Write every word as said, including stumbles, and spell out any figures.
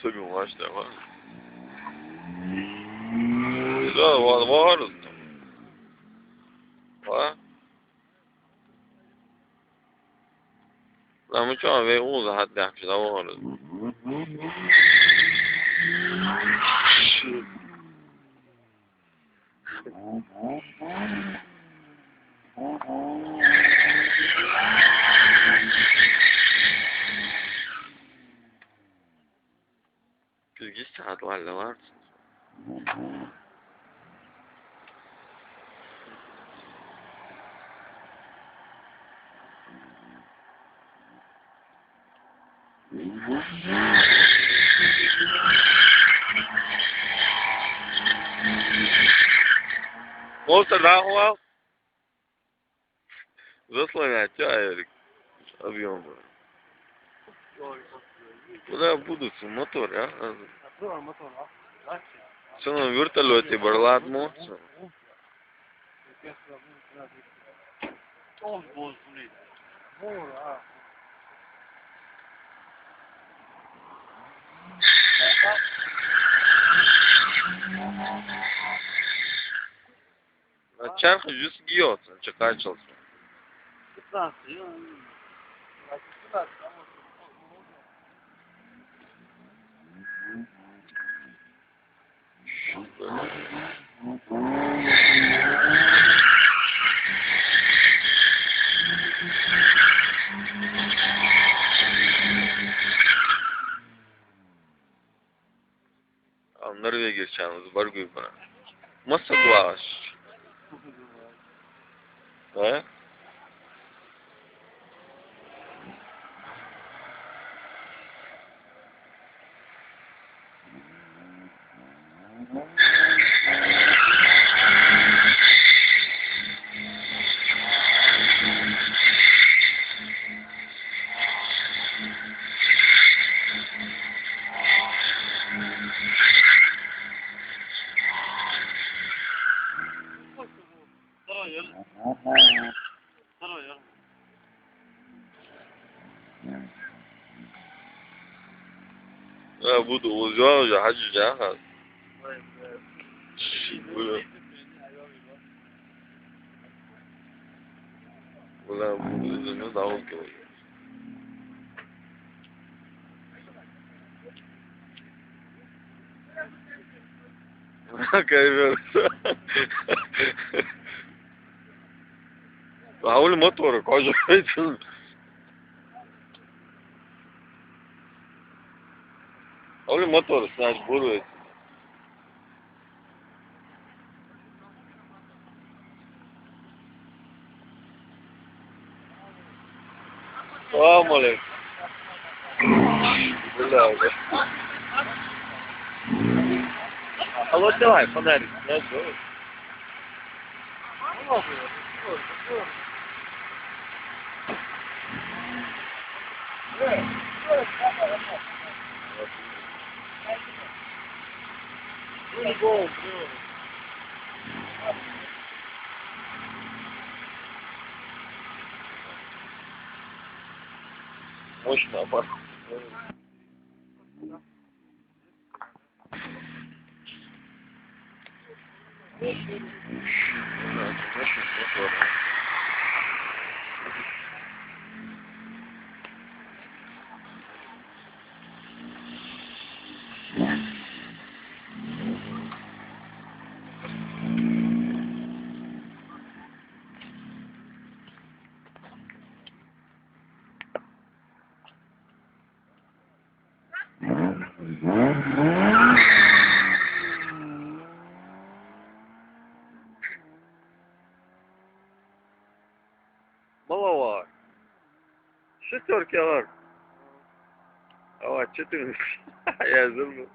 Тагум ваш да, ва? Да, ва, вагӀар из. Ва? Ламучо вай укхаза хьатӀадаьхкача дӀавахар из. Кызгис цхьа тӀа валла варц. Монстр, нахуй! Заслонять, а, Эрик? Объём. Куда будут мотор, а? Мотор, мотор, а? Что, на вертолёте барлат мо? А чарх жуст гиот, чакачался. Пятнадцать, ну, пятнадцать, а может, А Норвегерчан из баргуй ба. Масса главаш? А? А, буду уже, уже хьажа яхар. Бля. Бля, буду уже, ну, да, окей. Кайф. Хьавола мотор, кожа. Хьавола мотор, значит, бурует. Салам алейкум. Бля, бля. А вот давай, фонарик, знаешь, давай. Мощный аппарат. Малава. Шестёрки, а? А, четырнадцать. Я забыл.